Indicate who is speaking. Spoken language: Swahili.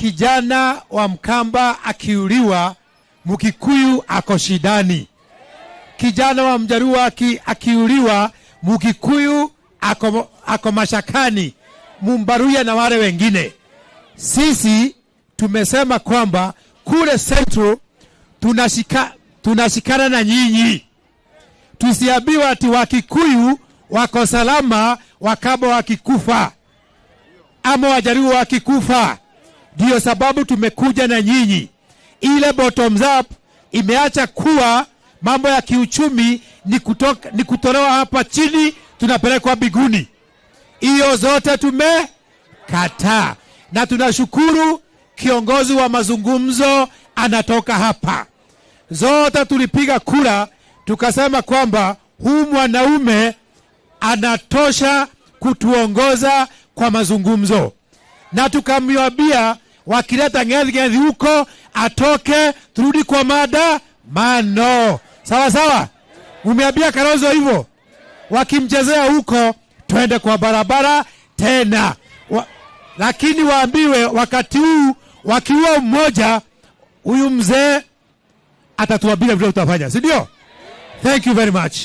Speaker 1: Kijana wa Mkamba akiuliwa, Mkikuyu ako shidani. Kijana wa Mjaluo akiuliwa, Mkikuyu ako mashakani, Mumbaruya na wale wengine. Sisi tumesema kwamba kule Central tunashikana na nyinyi. Tusiambiwe ati Wakikuyu wako salama, Wakamba wakikufa ama Wajaluo wakikufa. Ndiyo sababu tumekuja na nyinyi. Ile bottoms up imeacha kuwa mambo ya kiuchumi ni kutolewa hapa chini tunapelekwa mbinguni. Hiyo zote tumekataa, na tunashukuru kiongozi wa mazungumzo anatoka hapa. Zote tulipiga kura tukasema kwamba huu mwanaume anatosha kutuongoza kwa mazungumzo, na tukamwambia wakileta ng'ethi ng'ethi huko atoke, turudi kwa maandamano. Sawa sawa, umeambia Kalonzo hivyo, wakimchezea huko twende kwa barabara tena lakini waambiwe wakati huu wakiua mmoja, huyu mzee atatuambia vile utafanya, si ndio? Thank you very much.